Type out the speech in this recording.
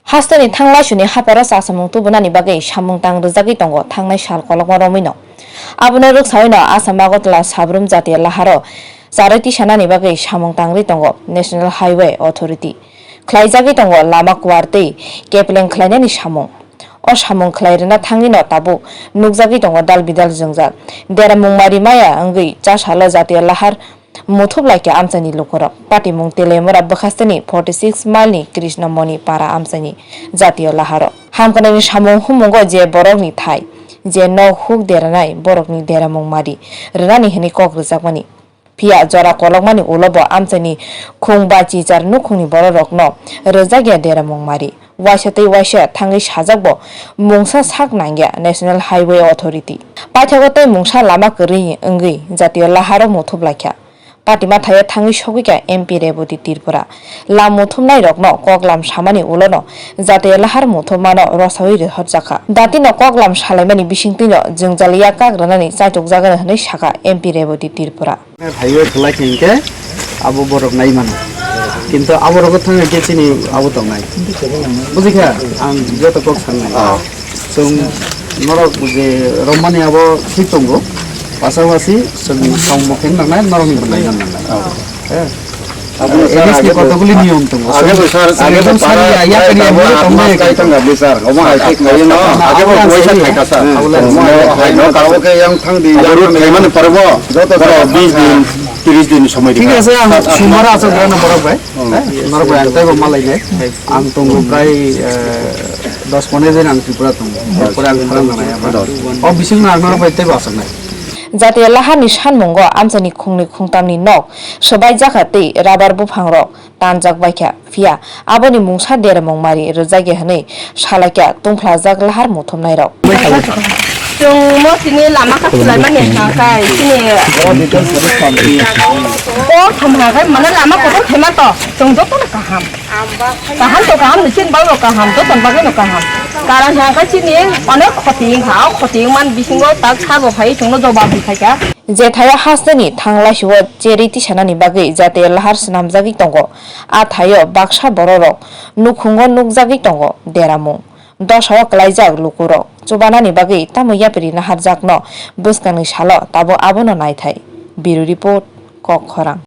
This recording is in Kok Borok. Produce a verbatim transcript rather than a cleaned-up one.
Hasteni thanglaisuni haparo chasamung tubunani bagwi samung tang rwjagwi tongo thangnai sal kolokma romwino. Abono rwksawino Assam Agartala Sabrum Jatiya Laharo charwi tisanani bagwi samung tangwi tongo National Highway Authority. Khlaijagwi tongo lama kuar tei kepleng khlainani samung. O samung khlai rwna thangwino tabuk nukjagwi tongo dal bidal jwngjal. Deramung mari maya wngwi chasalo Jatiya Lahar muthublaikha amchaini lukurok. Patimung Teliamura bwkhasteni forty six mile ni Krishnamoni para amchaini Jatiya Laharo. Hamkwnani samung humungo je borokni thai, je nok huk deranai borokni deramung mari rwnani hwnwi kok rwjakmani. Phiya jora kolokmani ulo bo amchaini khung ba chichar nukhungni bororokno rwjakya deramung mari. Waisa tei waisa thangwi sajak bo mungsa sak nangya National Highway Authority. Paithago tei mungsa lama kwrwi wngwi Jatiya Laharo muthublaikha. Patima thaio thangwi sogwikha M P Reboti Tripura. Lam muthumnairokno koklam samani ulono Jatiya Lahar muthubmano rosawi rohorjakha. Datino koklam salaimani bisingtwino jwngjal yak kak rwnani chaitukjagano hwnwi sakha M P Reboti Tripura. Highway khwlai khe hinkhe abo borok nai mano. Kintu abo rogo thang khe chini abo tongnai. Bujikha? Ang joto kok sangnai. Ah. Chwng norok je romani abo thik tongo. Pasapasi chwng tongmo khe nangnai, norokni bo nai nangnai. Ah. Eh. Abo N S ni sir, age bo kotokguli niyom tongo. Age bo sir, age bo sir, para, ya, ya, para, kani abo abo mas tongnai. Kai tong gabi sir. Omo hai thik khayo no. Abo age bo lang boisa sir. Khai ka sir. Abo lang sir. Omo hai no karo ke yang thang di, abo yang road thang di. Khai mani parbo. Joto boro joto bis din, tiris din somoi di. Thik ase, ang sumar asok rana borok bai. Eh, norok bai ang taibo malai nai. Ang tongo prai, eh, dos pondro din ang Tripura tongo. Pore ang khorang nai aba. O bising no ang norok bai taibo asok nai. Jatiya Laharni sanmungo amchaini khungni khungtamni nok swbaijakha tei rabar buphangrok tanjak baikha, phiya aboni mungsa deramung mari rwjakya hwnwi salaikha tungphlajak lahar muthumnairok. Chwng mo chini lama kha swlaimani hwnka khe chini o thumha khe mane lama kotor khaima to chwng jotono kaham. Kaham to kaham ni chini bagwi kaham, jotoni bagwi no kaham. Karon hwnka khe chini onek khoti wngkha, o khoti wngmani bisingo tak sago phai chwngno jobab rwphaikha. Je thaio hasteni thanglaisio cherwi tisanani bagwi Jatiya Lahar swnamjagwi tongo, a thaio baksa bororok nukhungo nukjagwi tongo deramung. Dosao kwlaijak lukurok chubanani bagwi tamo yapri naharjakno bwskangni salo tabuk abono naithai. Bureau Report, Kok Khorang.